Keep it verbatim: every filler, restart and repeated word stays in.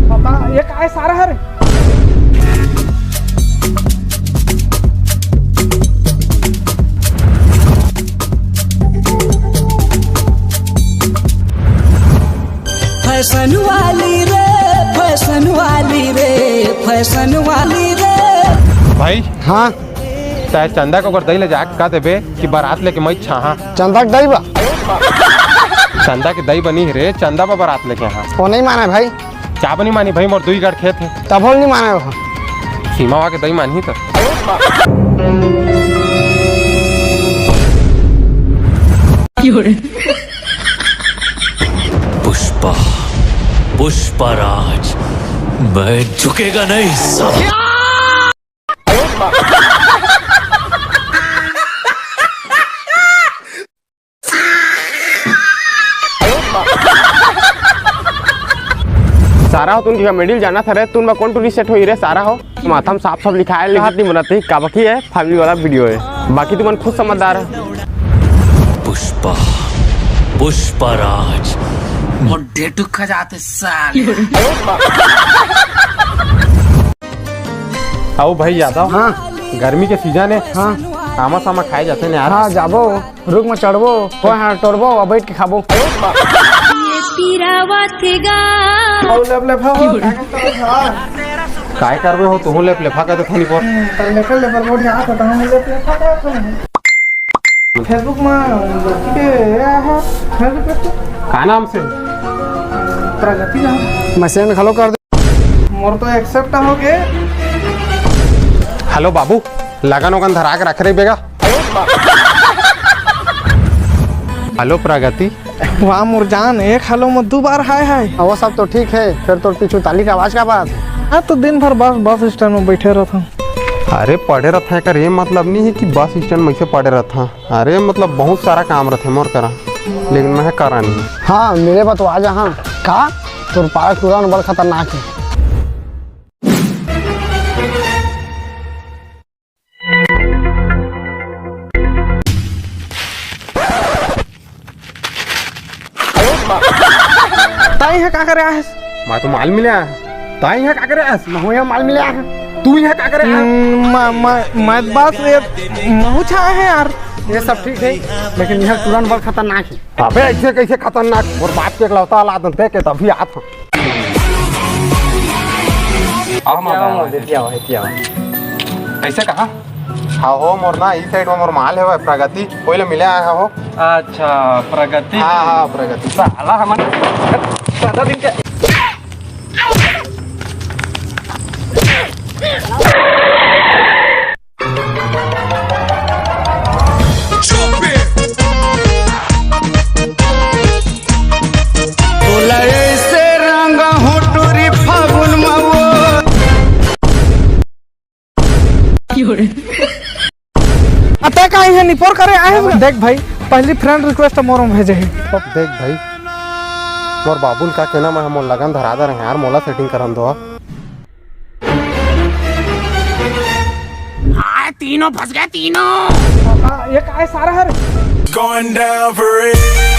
Papa, ये काय सारा हरे? फैशन वाली रे, फैशन वाली रे, फैशन वाली रे। भाई। हाँ। तैं चंदा के ओकर दई ले जाके का देबे कि बारात लेके मई छाहा? चंदा के दई बा? चंदा के दई बनी रे, चंदा बा बारात लेके हाँ। वो नहीं माने भाई। का बनी मानी भाई, मोर दुई गड़ खेत हे। तब होल नहीं माने वो। सीमा वा के दई मानही त। पुष्पा, पुष्पा राज, मैं झुकेगा नहीं साला। सारा हो तुन के comedy ल जानत हरे, तुन बा कौन टूरी set होई रे सारा हो। माथा म साफ साफ लिखाए ले हाथ नहीं बनत ही, काबकी है family वाला video है, बाकी तुमन खुद समझदार है। पुष्पा, पुष्पा राज। और डेटू खा जाते साले। आओ भाई यादव। हाँ। गर्मी के season है। हाँ। आमा सामा खाए जाते हैं यार। हाँ, जाबो, रुख में चढ़बो, कोई हाँ टोरबो और बैठ के खाबो। ये पीरावा थे गा। आओ, लेप लेप, आओ, का करत हो? काय करबे हो, तुहू लेप लेफा कर दे थोड़ी पर। कर लेप लेप, बहुत यहाँ खत्म हो लेप लेप, का करत हो? Facebook में लड़की के आया है, friend request। का नाम से? प्रगति नाम। Message में hello कर दे। मोर तो accept हो गे। Hello बाबू, लगन वगन धरा के रख रही बेगा। Hello प्रगति। वाह मोर जान, एक hello में दू बार hi hi। वो सब तो ठीक है, फिर तोर पीछू ताली के आवाज का बात? हाँ, तो दिन भर बस, बस stand में बैठे रहता हूँ। अरे पड़े रहता है कर, ये मतलब नहीं है कि बस stand में से पड़े रहता। अरे मतलब बहुत सारा काम रहते मोर करा, लेकिन मैं करा नहीं। हाँ, मिले बा तो आ जा। हाँ, का? तोर पारा टूरा न बड़ खतरनाक है। ताई है का करे आए? मैं तो माल मिले आया। ताई है का करे आए? मैं हूँ यहाँ माल मिले आया। तू यहाँ का करे आए? हम्म, मैं, मैं, मैं बस ये महू छाए है यार। ये सब ठीक है, लेकिन यह टूरा न बड़ खतरनाक है। अबे ऐसे कैसे खतरनाक? मोर बाप के इकलौता औलाद देख के तभी आत हूँ। आओ मामा, आओ, आओ, दीदी, आओ, दीदी, आओ। कैसे कहाँ? हाँ हो, मोर ना, इस side में मोर माल है, वो प्रगति, कोई ले मिले आया हो। अच्छा, प्रगति। हाँ, हाँ, प्रगति। साला हमन ज्यादा दिन के बोला ऐसे रंग होटोरी फागुन मा वो। अतः का इहे निपोर करे आए हो? देख भाई, पहली friend request मोर में भेजे है। अब देख भाई, मोर बाबुल का कहना, मैं मोर लगन धरा दे रहे हैं यार, मोला setting करन दो। आए तीनों फंस गए तीनों। पापा, ये काय सारा हर? Going down for it.